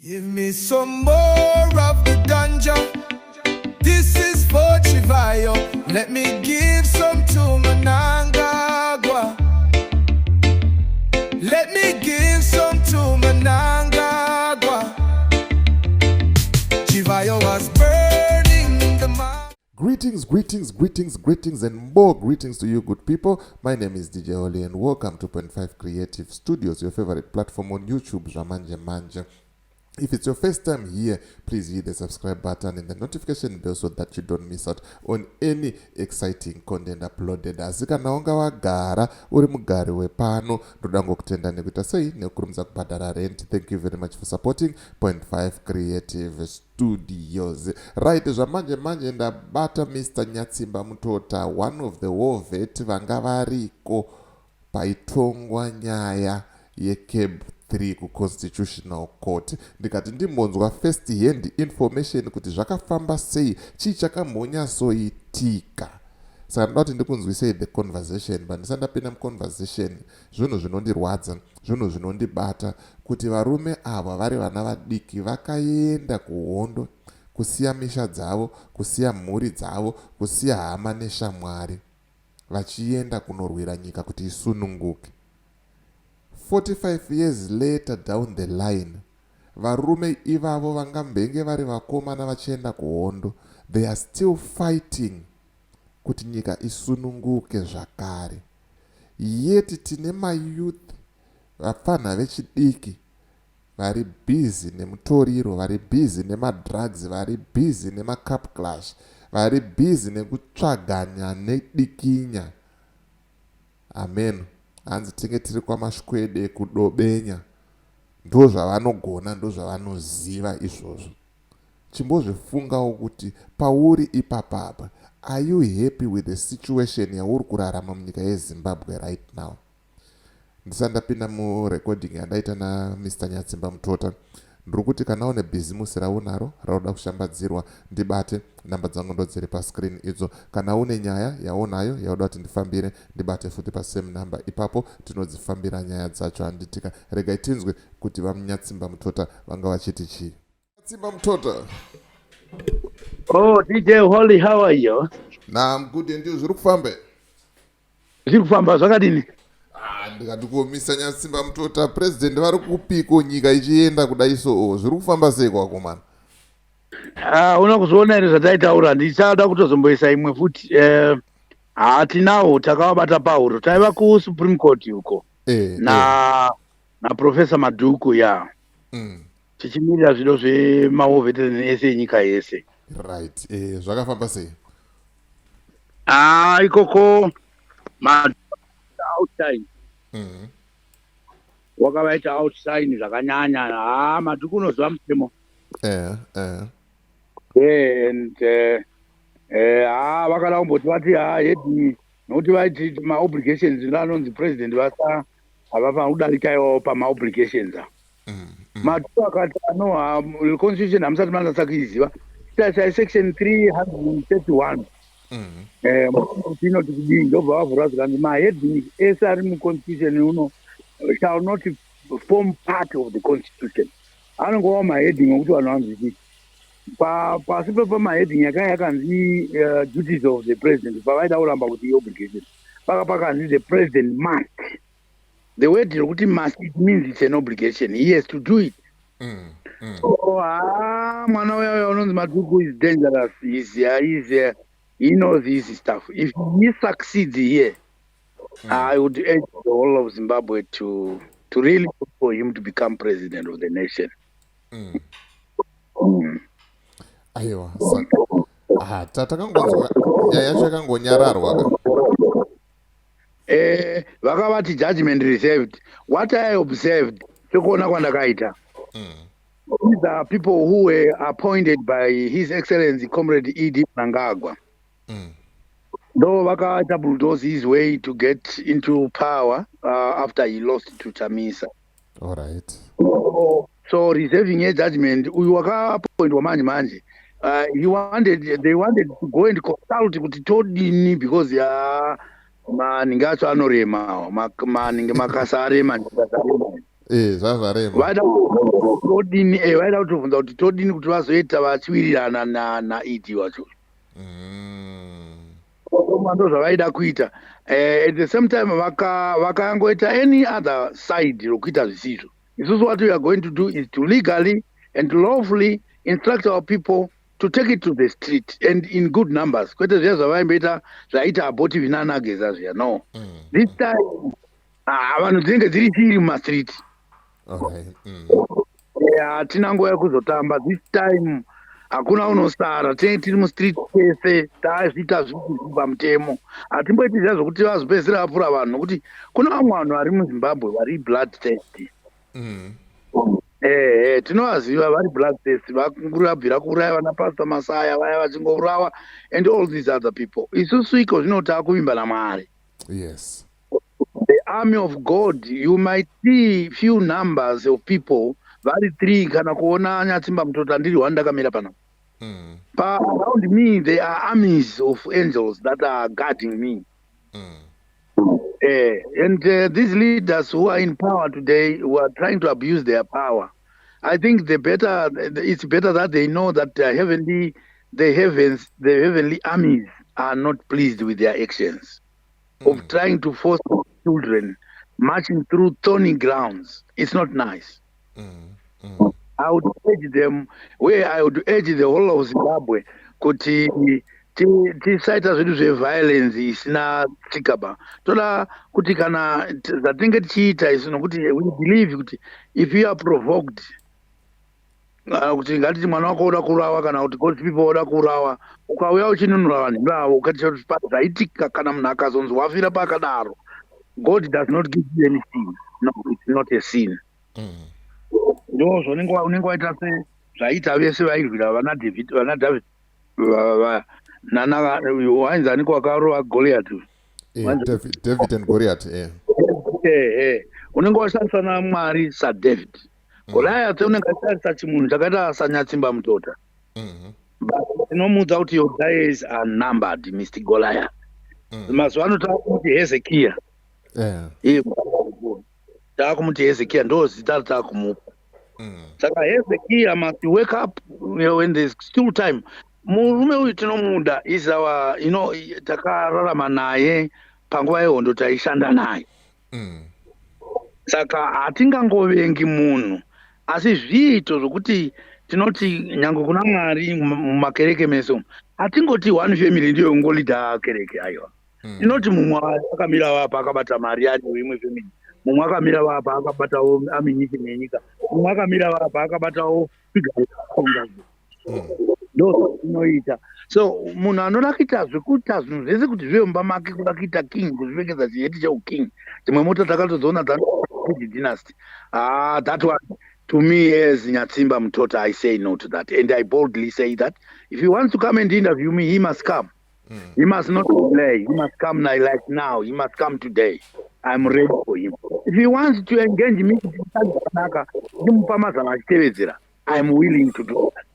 Give me some more of the ganja. This is for Chivayo. Let me give some to Mnangagwa. Let me give some to Mnangagwa. Chivayo was burning the mouth. Greetings, greetings, greetings, greetings, and more greetings to you, good people. My name is DJ Oli, and welcome to Point 5 Creative Studios, your favorite platform on YouTube, Zvamanje Manje. If it's your first time here, please hit the subscribe button and the notification bell so that you don't miss out on any exciting content uploaded. Asi kana wanga wagara uri mugari wepano, ndoda ngokutenda nekuita sei nekukurumidza kubhadhara rent. Thank you very much for supporting Point 5 Creative Studios. Right, zvamanje manje ndabata Mr Nyatsimba Mutota, one of the war vet vanga variko paitongwa nyaya yeCAB 3 kuConstitutional Court. Ndikati ndimbonzwa first hand information kuti zvakafamba sei, chii chakambonyatsoitika. Saka ndoda kuti ndikunzwisei the conversation, but ndisati ndapinda muconversation, zvinhu zvinondirwadza, zvinhu zvinondibata kuti varume ava vari vana vadiki vakaenda kuhondo, kusiya misha dzavo, kusiya mhuri dzavo, kusiya hama neshamwari, vachienda kunorwira nyika kuti isununguke. 45 years later down the line, varume ivavo vangambenge vari vakomana vachienda kuhondo, they are still fighting kuti nyika isununguke zvakare. Yeti tine mayouth, vapfanha vechidiki vari busy nemutoriro, vari busy nemadrugs, vari busy nemacup clash, vari busy nekutsvaganya nedikinya. Amen. Hanzi tinge tiri kwamashwede kudobenya, ndo zvavanogona, ndo zvavanoziva izvozvo. Chimbozvifungawo kuti pauri ipapapa, are you happy with the situation yauri kurarama munyika yeZimbabwe right now? Ndisati ndapinda murecording yandaita naMr Nyatsimba Mutota, ndiri kuti kana une bhizimusi raunaro rauda kushambadzirwa, ndibate. Namba dzangu ndo dziri pascreen idzo. Kana une nyaya yaunayo yauda kuti ndifambire, ndibate futi pasame number ipapo, tinodzifambira nyaya dzacho, handitika? Regai tinzwe kuti vaMunyatsimba Mutota vanga vachiti chii. Nyatsimba Mutota. Oh, DJ Holly, how are you? Na I'm good, and you? Zviri kufamba? Zviri kufamba zvakadini? Ah, ndikati komisa Nyatsimba Mutota, president vari kupiko nyika ichienda kudai? So zviri kufamba sei kwakomana? Ah, una kuzviona here zvataitaura? Ndichada kutozomboisa imwe futi. Hatinawo, takavabata pahuro. Taiva kuSupreme Court uko na Professor Madhuku ya. Tichimirira zvido zvemawar veteran ese enyika yese. Right, zvakafamba sei? Ah, ikoko ma outside. Wakavaita outshine zvakanyanya. Ah, Madhuku unoziva mutemo. And ha, vakada kumboti vati ha heading, nokuti vaiti maobligations anonzi president vasa havafanira kudarika iwawo pamaobligations a. Madhuku akati no, constitution hamusati manatsa kuiziva, tarisai section 331. Kuti inoti kudii? Ndobva vavhura zvikanzi maheading ese ari muconstitution uno shall not form part of the constitution. Anongova maheading okuti vanhu vanzwisise. Pasi pepamaheading yakanga yakanzi duties of the president, pavaida kuramba kuti iobligation, paka pakanzi the president must. The word rekuti must, it means it's an obligation, he has to do it. So ha, mwana uya uya unonzi Madhuku is dangerous. He knows his stuff. If he succeeds here, I would urge the whole of Zimbabwe to really vote for him to become president of the nation. Aiwa, ah, takangonzwa nyaya yacho yakangonyararwa ka. Vakavati judgment reserved. What I observed, sekuona kwandakaita, these are people who were appointed by His Excellency Comrade ED Mnangagwa. Ndo vakaita bulldoze his way to get into power after he lost to Chamisa. All right. So reserving a judgment, uyu wakaappointwa manje manje, he wanted they wanted to go and consult kuti todini, because ya maningi acho anorema, maningi makasa arema, arema. Zvazvarema. Vaida todini, vaida kutobvunza kuti todini kuti vazoita vachiwirirana naED wacho. Ndo zvavaida kuita. At the same time vakangoita any other side rokuita zvisizvo. Isusu, what we are going to do is to legally and lawfully instruct our people to take it to the street and in good numbers, kwete zviya zvavaimboita, zvaita abortive nanaGeza zviya. No, this time, ah, vanhu dzinenge dziri chiri mumastreet. Hatina nguva yekuzotamba. This time hakuna unosara, tinenge tiri mustreet tese, tazviita zvipi pamutemo. Hatimboiti zviya zvokuti vazopedzisira vapfura vanhu, nokuti kuna vamwe vanhu vari muZimbabwe vari blood thirsty. Ehe, tinovaziva, vari blood thirsty, vabvira kuuraya vana Pastor Masaya vaya vachingourawa and all these other people. Isusu iko zvino taakuvimba naMwari. The army of God, you might see few numbers of people vari three, kana kuona Nyatsimba Mutota ndiri one ndakamira panapa. Pa around me there are armies of angels that are guarding me. And these leaders who are in power today, who are trying to abuse their power, I think the better it's better that they know that the heavenly armies are not pleased with their actions of trying to force children marching through thorny grounds. It's not nice. I would urge them, where I would urge the whole of Zimbabwe kuti tisaita zvedu zveviolence isina tsikaba. Toda kuti kana zvatinenge tichiita isu, nokuti we believe kuti if you are provoked, kuti ngatiti mwana wako oda kuurawa kana kuti God's people oda kuurawa, ukauya uchinunura vanhu ivavo, ukati zvaitika, kana munhu akazonzi wafira pakadaro, God does not give you any sin. No, it's not a sin. Ndo zvaunenge unenge waita sezvaita vese vairwira vana David, vana David, nana wainzi aniko wakarova Goliath? David and Goliath. Unenge washandisa naMwari saDavid. Goliath unenge achishandisa chimunhu chakaita saNyatsimba Mutota. But tinomuudza kuti your days are numbered, Mr Goliath. Mazuva ano taakumuti Hezekiya. Taakumuti Hezekiya, ndo zita rataakumupa. Saka Hezekiya must wake up when there's still time. Murume uyu tinomuda, is our takararama naye panguva yehondo, taishanda naye. Saka hatingangovengi munhu, asi zviito zvokuti tinoti nyange kuna Mwari mumakereke mese umu, hatingoti one family ndiyo ingolidha kereke, aiwa. Tinoti mumwe akamira vapa akabata mari ari imwe family, mumwe akamira vapa akabatawo ammunition yenyika, mumwe akamira vapa akabatawo figure. Ndo zvatinoita. So munhu anoda kuita zvekuita zvinhu zvese kuti zvive mumba make, kuda kuita king, kuzvipfekedza chiheti cheuking, dzimwe mota takatodziona dzadynasty. Ah, that one, to me as Nyatsimba Mutota, I say no to that, and I boldly say that if he wants to come and interview me, he must come. He must not delay. He must come now, like now. He must come today. I'm ready for him. If he wants to engage me zvakanaka, ndimupa mazano achitevedzera, I'm willing to do that.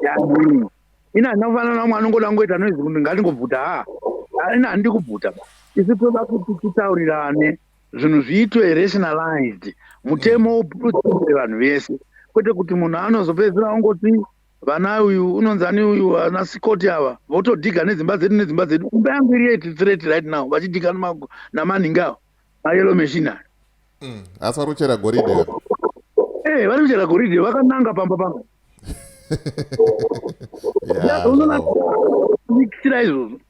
Yeah, I'm willing. Ina handina kufanana namwe anongoda kungoita noise kuti ngatingobvuta. Ha, ina handidi kubvuta. Isu toda kuti titaurirane, zvinhu zviitwe rationalized, mutemo utsiure vanhu vese, kwete kuti munhu anozopedzisira ongoti vana uyu unonzani uyu, vana Sikoti ava votodhiga nedzimba dzedu, nedzimba dzedu. Imba yangu iri at threat right now, vachidhiga namaningi avo, mayellow machine aya. Asi vari kuchera goridhe ka? Vari kuchera goridhe vakananga pamba pangu. Unoona izvozvo.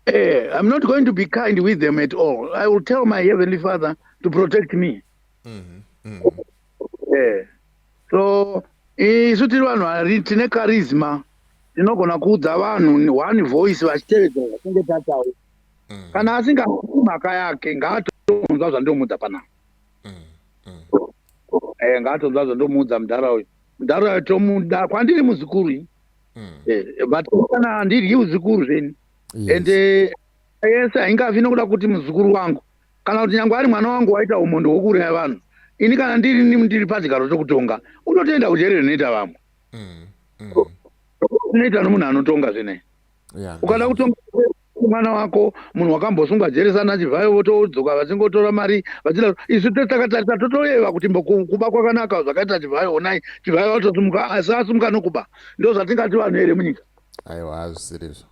I'm not going to be kind with them at all. I will tell my heavenly Father to protect me. So isu tiri vanhu vari tine charisma, tinogona kuudza vanhu one voice vachitevedzera zvatinge tataura. Kana asingazi, mhaka yake, ngaatonzwa zvandomuudza panapa. Ngaatonzwa zvandomuudza mudhara uyu. Mudhara uyu tomuda, kwandiri muzukuru. But kana handiryi uzukuru zveni. Ende yese haingafi nokuda kuti muzukuru wangu, kana kuti nyange ari mwana wangu waita umondo hwokuuraya vanhu, ini kana ndiri pachigaro chokutonga, unotoenda kujeri rinoita vamwe. Inoita nomunhu anotonga zvenei. Ukada kutonga. Mwana wako munhu wakambosungwa jeri sana Chivhayo, votodzoka vachingotora mari vachida. Isu takatarisa, totoyeva kuti kuba kwakanaka zvakaita Chivhayo. Onai Chivhayo atosimuka, asi asimuka nokuba. Ndo zvatingati vanhu here munyika? Aiwa, hazvisirizvo.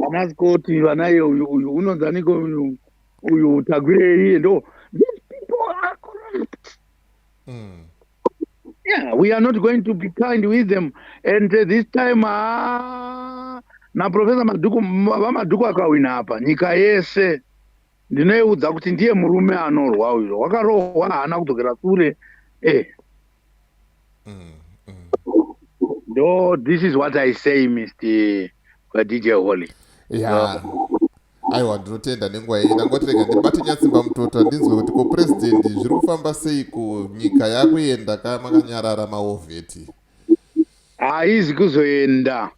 Vana Scott, vana iye uyu, uyu unonzaniko, uyu, uyu Tagwirei, ndo these people are corrupt. Yeah, we are not going to be kind with them. And this time, ah, naProfessor Madhuku, vaMadhuku akawina apa, nyika yese ndinoiudza kuti ndiye murume anorwa uyo. Wakarohwa, haana kudzokera sure. Ndo this is what I say, Mr DJ Holly. Ya, aiwa, ndinotenda nenguva iyi. Ndangoti rega ndibate Nyatsimba Mutota, ndinzwe kuti ko purezidendi, zviri kufamba sei kunyika yakuenda ka makanyarara mawar vet? Haizi kuzoenda.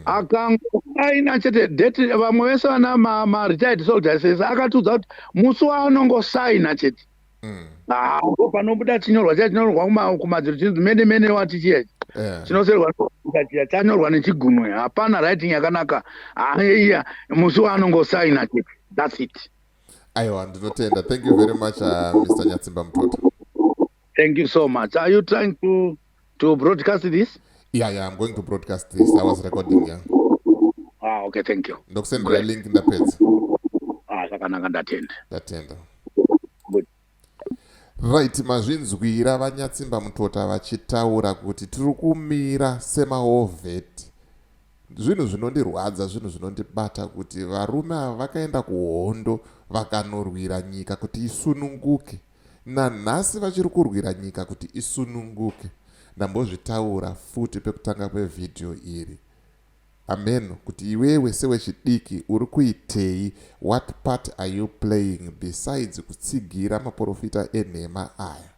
Akangosaina chete date, vamwe vese vana maretired soldiers ese akatiudza kuti musi waanongosaina chete, ah, ndo panobuda chinyorwa chiya chinyorwa kumadziro chinonzi mene mene wati chiya chinoserwa chiya chanyorwa nechigunwe. Hapana writing yakanaka. Ah, iya, musi waanongosaina chete, that's it. Aiwa, ndinotenda. Thank you very much, Mr Nyatsimba Mutota. Thank you so much. Are you trying to broadcast this? Yeah, I'm going to broadcast this. I was recording, yeah. Ah, okay, thank you. Ndokusendera link ndapedza. Ah, zvakanaka, ndatenda. Ndatenda. Good. Right, mazvinzwira vaNyatsimba Mutota vachitaura kuti tiri kumira semawar vet. Zvinhu zvinondirwadza, zvinhu zvinondibata kuti varume ava vakaenda kuhondo, vakanorwira nyika kuti isununguke. Nanhasi vachiri kurwira nyika kuti isununguke. Ndambozvitaura futi pekutanga kwevhidhiyo iri, amen, kuti iwewe sewechidiki uri kuitei? What part are you playing besides kutsigira maprofita enhema aya?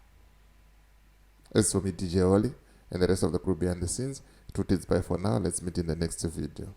As for me, DJ Holly, and the rest of the crew behind the scenes, two bye for now. Let's meet in the next video.